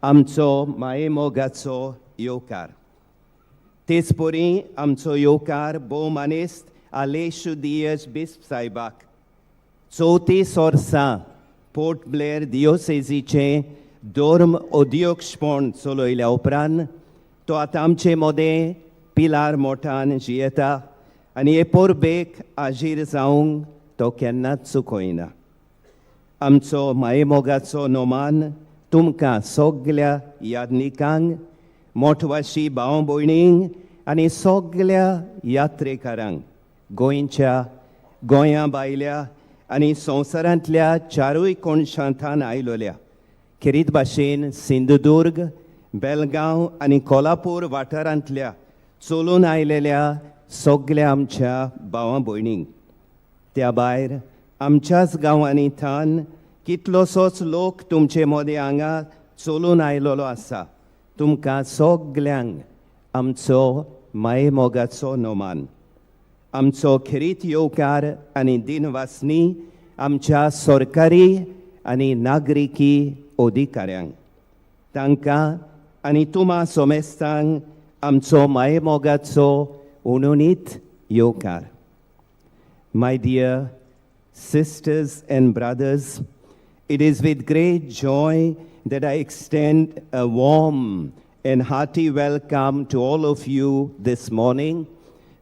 आमचो मायेमोगाचो येवकार. तेच परी आमचो येवकार भोवमानेस्त आलेशू दियस बिस्प साहेबाक. 34 वर्सां पोर्ट ब्लेअर दियोसेजीचें धर्म अध्यक्षपण चलयल्या उपरांत तो आतां आमचे मदें पिलार मोठान जियेता आनी हे परबेक हाजीर जावंक तो केन्नाच चुकयना. आमचो मायेमोगाचो नोमान तुमकां सगल्या यादनिकांक, मोठवाशी भाव भयणींक आनी सगल्या यात्रेकारांक गोंयच्या, गोंया भायल्या आनी संवसारांतल्या चारूय कोनशांतान आयलोल्या खेरीत भाशेन सिंधुदुर्ग, बेलगांव आनी कोल्हापूर वाठारांतल्या चलून आयलेल्या सगल्या आमच्या भावां भयणींक. त्या भायर आमच्याच गांवांनी थान कितलोसोच लोक तुमचे मदें हांगा चलून आयलोलो आसा. तुमकां सगल्यांक आमचो मायेमोगाचो नोमान. आमचो खेरीत येवकार आनी दिनवासनी आमच्या सरकारी आनी नागरिकी अधिकाऱ्यांक, तांकां आनी तुमा सोमेस्तांक आमचो मायेमोगाचो उणुणीत येवकार. My dear sisters and brothers, it is with great joy that I extend a warm and hearty welcome to all of you this morning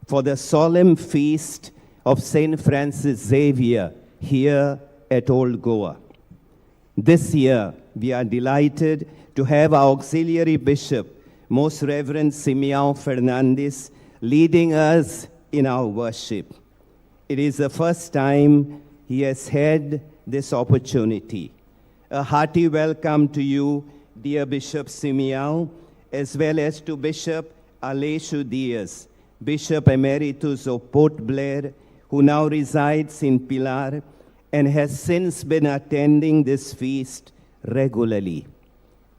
for the solemn feast of St. Francis Xavier here at Old Goa. This year, we are delighted to have our auxiliary bishop, Most Reverend Simeão Fernandes, leading us in our worship. It is the first time he has had this opportunity. A hearty welcome to you, dear Bishop Simeão, as well as to Bishop Aleixo Dias, Bishop Emeritus of Port Blair, who now resides in Pilar and has since been attending this feast regularly.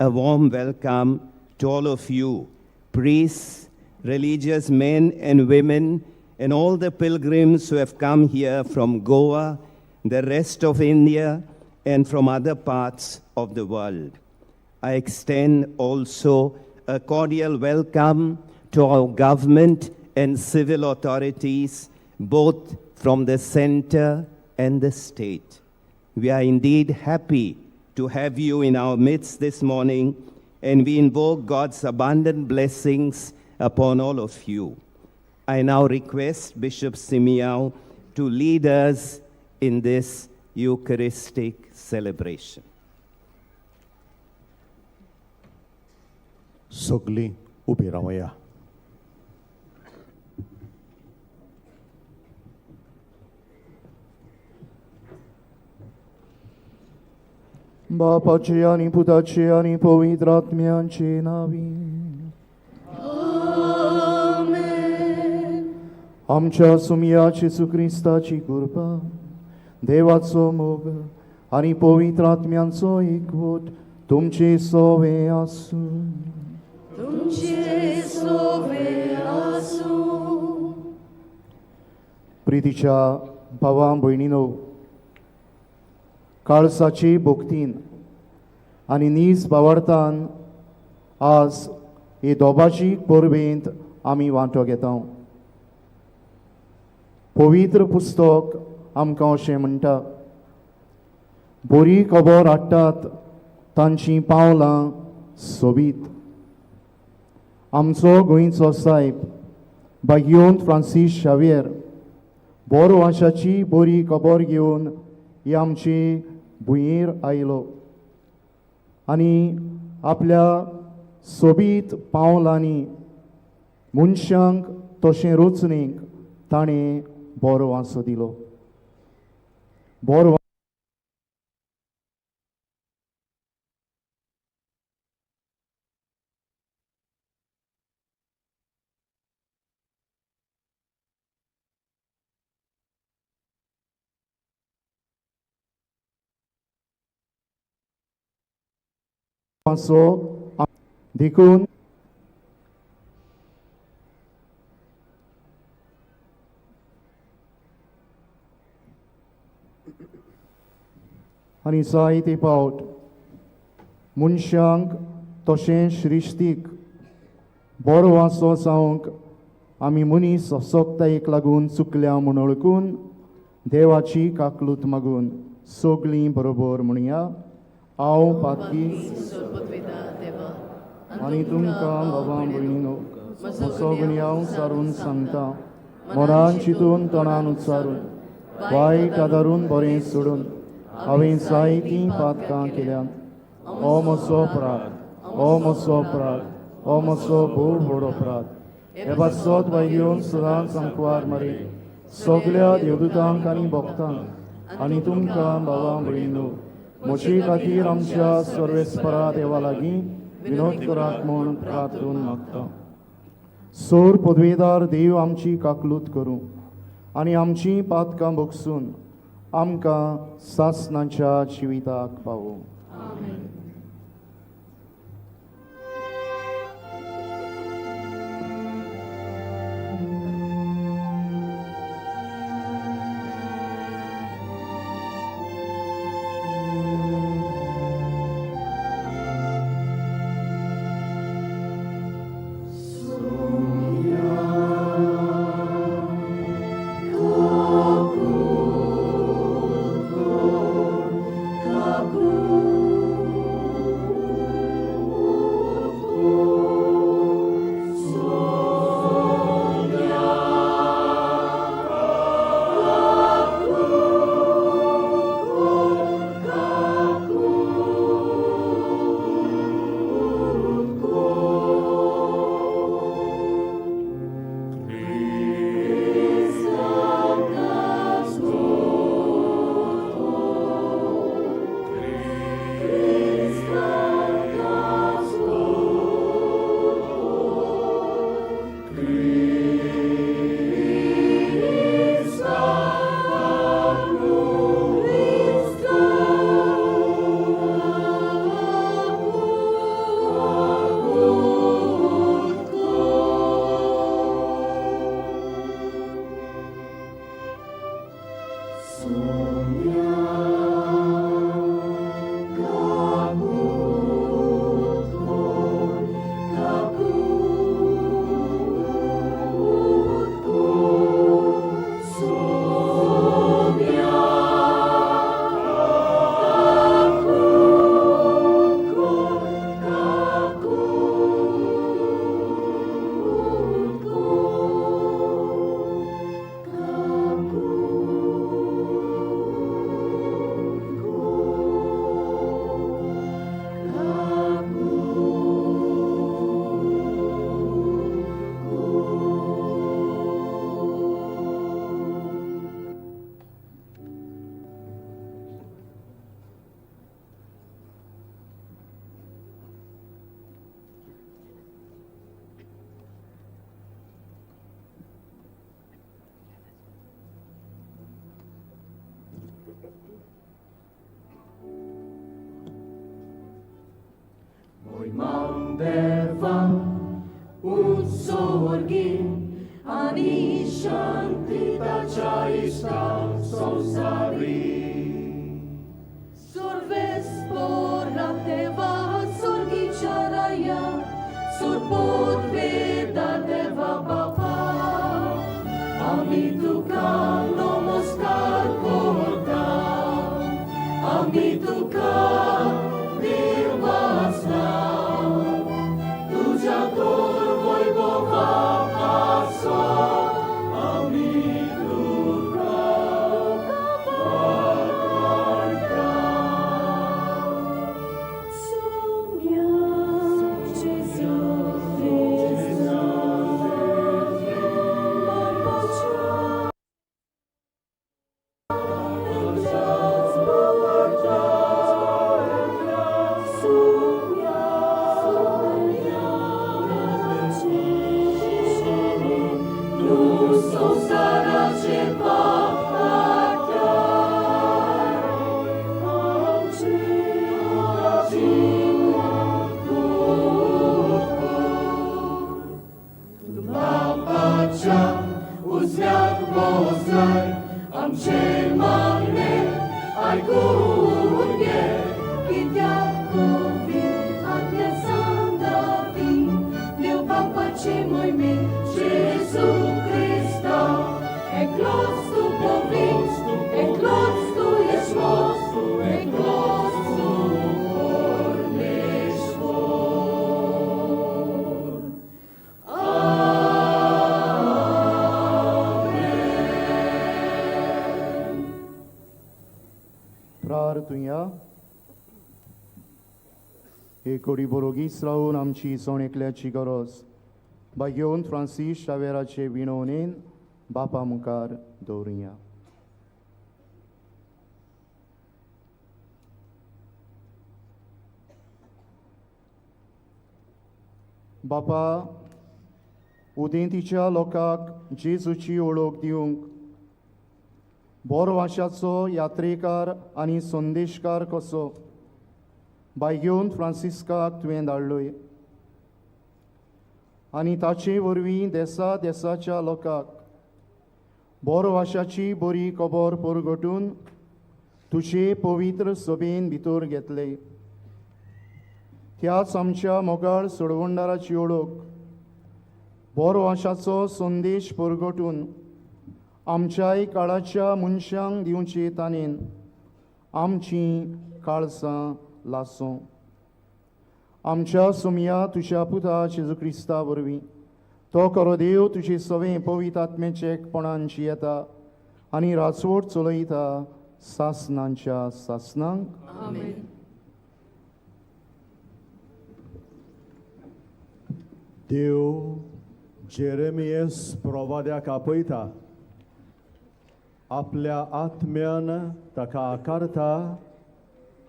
A warm welcome to all of you, priests, religious men and women, and all the pilgrims who have come here from Goa, the rest of India, and from other parts of the world. I extend also a cordial welcome to our government and civil authorities, both from the center and the state. We are indeed happy to have you in our midst this morning, and we invoke God's abundant blessings upon all of you. I now request Bishop Simeão to lead us in this Eucharistic celebration. सगलीं उबी रावया. बापाचे आनी पुताचे आनी पवित्र आत्म्याचे नावी. आमच्या सुमया जेजू क्रिस्ताची कृपा, देवाचो मोग आनी पवित्र आत्म्यांचो एकवट तुमचे सोवे आसूं. तुमचे सोवे आसूं. प्रितीच्या भावां भयणीनो, काळसाची भक्तीन आनी नीज भावार्थान आज हे दोबाजी परबेंत आमी वांटो घेता. पवित्र पुस्तक आमकां अशें म्हणटा, बरी खबर हाडटात तांचीं पावलां सोबीत. आमचो गोंयचो सायब भाग्योंत फ्रांसीस शावियर बरो आशाची बरी खबर घेवन ही आमची भुंयेर आयलो आनी आपल्या सोबीत पावलांनी मनशांक तशें रचणेक ताणें बरो वांसो दिलो. बरो वांसो देखून आनी जायते फावट मनशांक तशें श्रिश्टीक बरो वांसो जावंक आमी मनीस असक्तायेक लागून चुकल्या म्हूण वळखून देवाची काकलूत मागून सगळीं बरोबर म्हणया, हांव पातकी आनी तुमकां बाबा भयणीनो म्हजो गुन्यांव सारून सांगता, मनान चिंतून तोंडान उच्चारून वायट आदारून बरें सोडून हांवें जायतीं पातकां केल्यांत. हो म्हजो अपराध, हो म्हजो अपराध, हो म्हजो भोव व्हड अपराध. हे पासत वायगेवन सदांच आंकवार मारी सगल्या देवदूतांक आनी भक्तांक आनी तुमकां बाबा भयणीनो म्हजे खातीर आमच्या सर्वेस्परा देवा लागीं विनोद करात म्हूण प्रार्थून मागता. सोर पदवेदार देव आमची काकलूत करूं आनी आमची पातकां भोगसून आमकां सासणाच्या जिविताक पावूं. Ami tuka प्रार्थुया. एक कोडी बरोगीस रावून आमची जण एकल्याची गरज भाग्योवन फ्रांसीस शावेराचे विणवणेन बापा मुखार दवरुया. बापा, उदेंतीच्या लोकांक जेजूची वळख दिवंक बोरवाशाचो यात्रेकार आनी संदेशकार कसो बायगेवन फ्रांसिस्काक तुवें धाडलोय आनी ताचे वरवीं देसा देसाच्या लोकांक बोरवाशाची बरी खबर परगटून तुजे पवित्र सभेन भितर घेतले. त्याच आमच्या मोगाळ सोडवणदाराची वळख बोरवाशाचो संदेश परगटून आमच्याय काळाच्या मनशांक दिवचे ताणेन आमची काळसां लासूं. आमच्या सुमया तुज्या पुता जेजू क्रिस्ता वरवीं तो खरो देव तुजे सवें पवित्र आत्म्याचे एकपणान येता आनी राजवट चलयता सासनांच्या सासनांक. आमेन. देव जेरेमियस प्रवाद्याक आपयता, आपल्या आत्म्यान ताका आकारता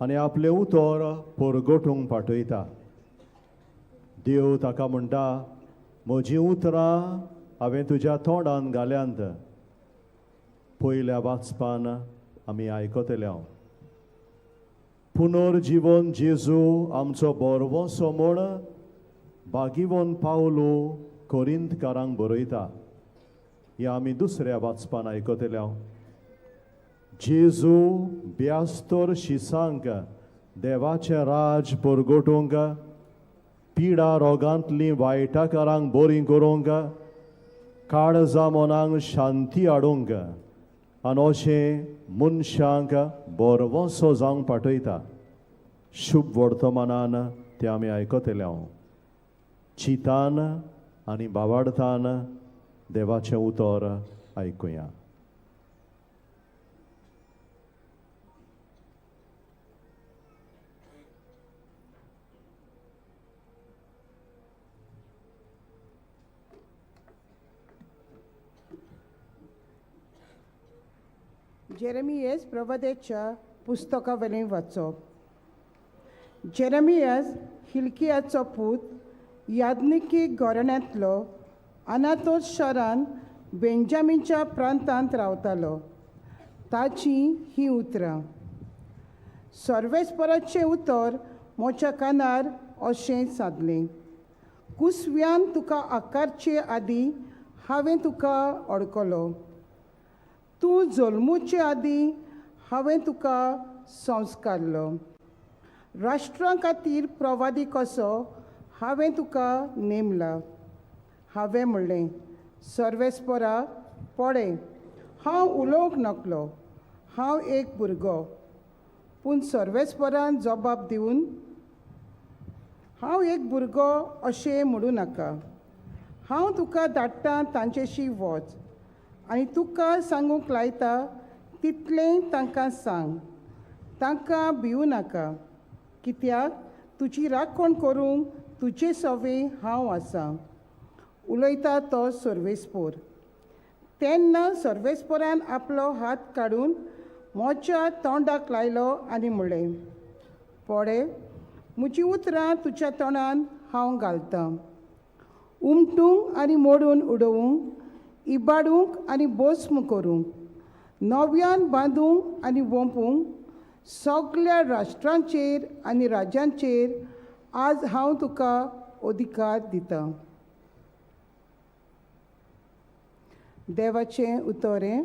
आनी आपलें उतर परगटूंक पाठयता. देव ताका म्हणटा, म्हजीं उतरां हांवें तुज्या तोंडान घाल्यांत. पयल्या वाचपान आमी आयकतले हांव पुनर्जिवन जेजू आमचो बरवसो म्हूण बागिवन पावलो कोरिंतकारांक बरयता. हें आमी दुसऱ्या वाचपान आयकतले हांव. जेजू ब्यास्तर शिसांक देवाचें राज परगटूंक, पिडा रोगांतलीं वायटाकारांक बरीं करूंक, काळजा मनांक शांती हाडूंक आनी अशें मनशांक बरवसो जावंक पाठयता. शुभ वर्तमानान तें आमी आयकतले हांव. चितान आनी बावाडतान देवाचें उतर आयकुया. जेरेमियस प्रवाद्याच्या पुस्तका वयलें वाचप. जेरेमियस हिल्कियाचो पूत, याज्ञिकी घराण्यांतलो, अनातोत शारान बेंजामीनच्या प्रांतांत रावतालो. ताचीं हीं उतरां. सर्वेस्पराचें उतर म्हज्या कानार अशें सादलें, कुसव्यान तुका आकारचे आदीं हांवें तुका अडकलो, तूं जल्मुचे आदीं हांवें तुका संस्कारलो, राष्ट्रां खातीर प्रवादी कसो हांवें तुका नेमला. हांवें म्हणलें, सर्वेस्परा पळय, हांव उलोवंक नकलो, हांव एक भुरगो. पूण सर्वेस्परान जबाब दिवन, हांव एक भुरगो अशें म्हणूं नाका, हांव तुका धाडटा तांचेशी वच आनी तुका सांगूंक लायता तितलें तांकां सांग, तांकां भिवू नाका, कित्याक तुजी राखण करूंक तुजे सवें हांव आसां, उलयता तो सर्वेस्पोर. तेन्ना सर्वेस्पोरान आपलो हात काडून म्हज्या तोंडाक लायलो आनी म्हणलें, पळय, म्हजीं उतरां तुज्या तोंडान हांव घालतां, उमटूंक आनी मोडून उडोवंक, इबाडूंक आनी भस्म करूंक, नव्यान बांदूंक आनी वोंपूंक, सगल्या राष्ट्रांचेर आनी राज्यांचेर आज हांव तुका अधिकार दितां. देवाचें उतरें.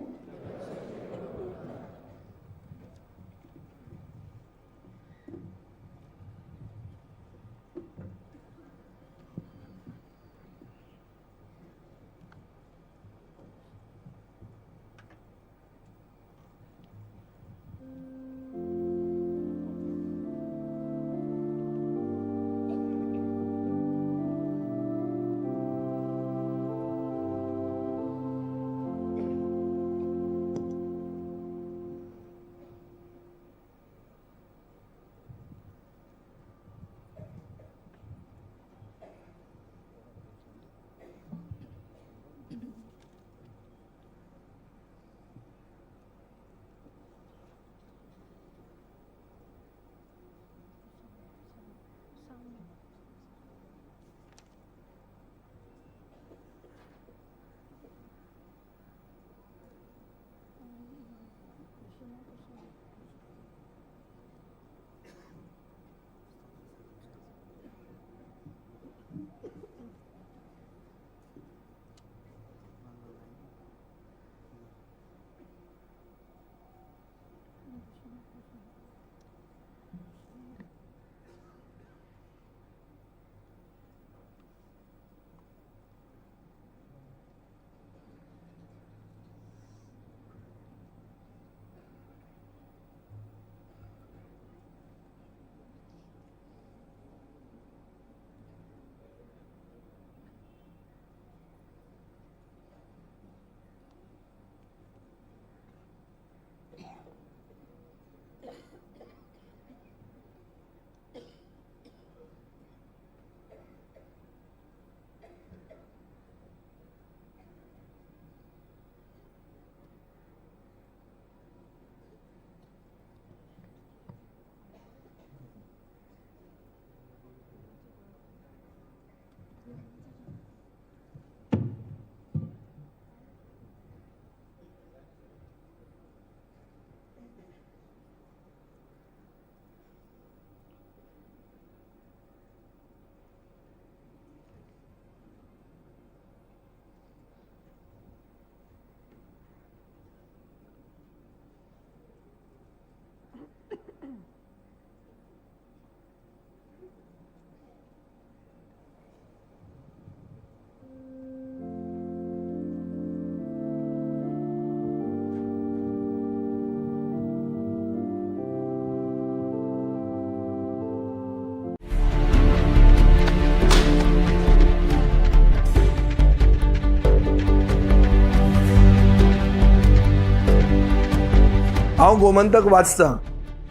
हांव गोमंतक वाचतां.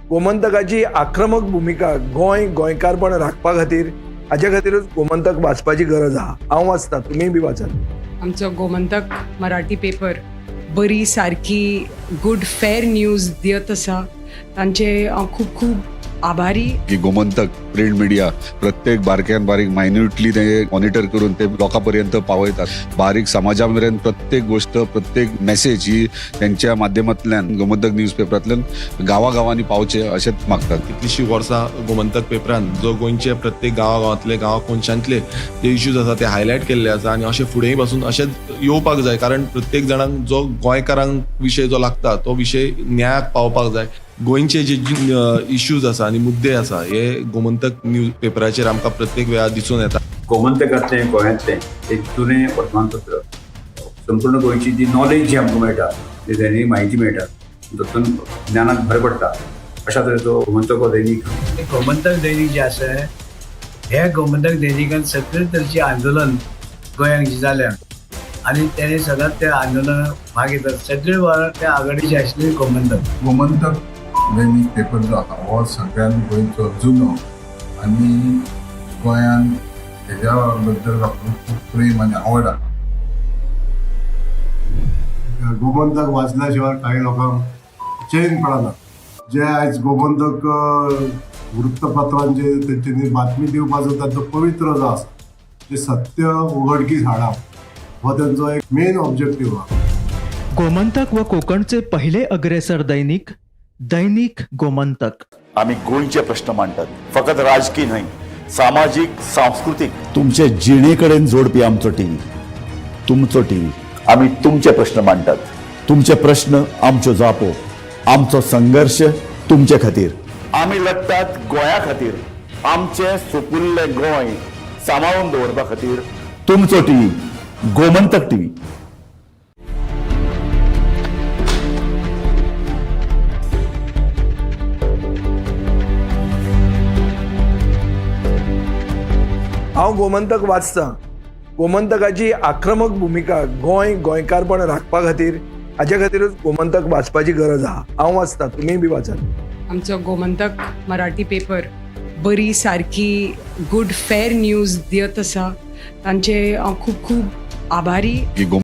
गोमंतकाची आक्रमक भुमिका गोंय गोंयकारपण राखपा खातीर, हाजे खातीरूच गोमंतक वाचपाची गरज आहा. हांव वाचतां, तुमीय बी वाचात. आमचो गोमंतक मराठी पेपर बरी सारकी गुड फेर न्यूज दियत आसा, तांचे हांव खूब खूब आभारी. की गोमंतक प्रिंट मिडिया प्रत्येक बारक्यान बारीक मायन्युटली ते मॉनिटर करून ते लोकां पर्यंत पावयतात. बारीक समाजा मेरेन प्रत्येक गोष्ट, प्रत्येक मेसेज ही त्यांच्या माध्यमांतल्यान गोमंतक न्यूज पेपरांतल्यान गांवागांवांनी पावचे अशेंच मागतात. कितलीशीं वर्सां गोमंतक पेपरान जो गोंयचे प्रत्येक गांवागांवांतले, गांवा कोनशांतले जे इश्यूज आसा ते हायलायट केल्ले आसा आनी अशें फुडेंय पासून अशेंच येवपाक जाय, कारण प्रत्येक जाणांक जो गोंयकारांक विशय जो लागता तो विशय न्यायाक पावपाक जाय. गोंयचे जे इश्यूज आसा आनी मुद्दे आसा हे गोमंतक न्यूज पेपराचेर आमकां प्रत्येक वेळार दिसून येता. गोमंतकांतलें गोंयांतलें एक जुनें वर्तमानपत्र, संपूर्ण गोंयची जी नॉलेज जी आमकां मेळटा, जी दैनीक म्हायती मेळटा, तातूंत ज्ञानाक भर पडटा. अशा तरेचो गोमंतक हो दैनीक. गोमंतक दैनीक जें आसा, हे गोमंतक दैनिकान सगळे तरेचें आंदोलन गोंयांत जें जाल्या आनी तेणे सदांच त्या आंदोलनाक भाग घेतात. सगळे वेळार त्या आघाडीचे आशिल्ले गोमंतक. गोमंतक दैनीक पेपर जो आसा हो सगळ्यान गोंयचो जुनो आनी गोंयान हेज्या बद्दल लोकांक खूब प्रेम आनी आवड आसा. गोमंतक वाचल्या शिवाय काही लोकांक चैन पडना. जे आयज गोमंतक वृत्तपत्रांचे तेंच्यांनी बातमी दिवपाचो तांचो पवित्र जो आसा, जे सत्य उघडकीस हाडप हो तेंचो एक मेन ऑब्जेक्टीव आसा. गोमंतक व कोकणचे पहिले अग्रेसर दैनिक, दैनिक गोमंतक. आमी गोंयचे प्रश्न मांडटात, फकत राजकीय न्हय, सामाजीक, सांस्कृतीक, तुमचे जिणे कडेन जोडपी आमचो टीव्ही, तुमचो टीव्ही. आमी तुमचे प्रश्न मांडटात, तुमचे प्रश्न आमच्यो जापो, आमचो संघर्श तुमचे खातीर. आमी लढटात गोंया खातीर, आमचें सुपुल्लें गोंय सांबाळून दवरपा खातीर. तुमचो टीव्ही, गोमंतक टीव्ही. हांव गोमंतक वाचतां. गोमंतकाची आक्रमक भुमिका गोंय गोंयकारपण राखपा खातीर, हाजे खातीरूच गोमंतक वाचपाची गरज आहा. हांव वाचतां, तुमीय बी वाचात. आमचो गोमंतक मराठी पेपर बरी सारकी गुड फेर न्यूज दियत आसा, तांचे हांव खूब खूब आभारी. की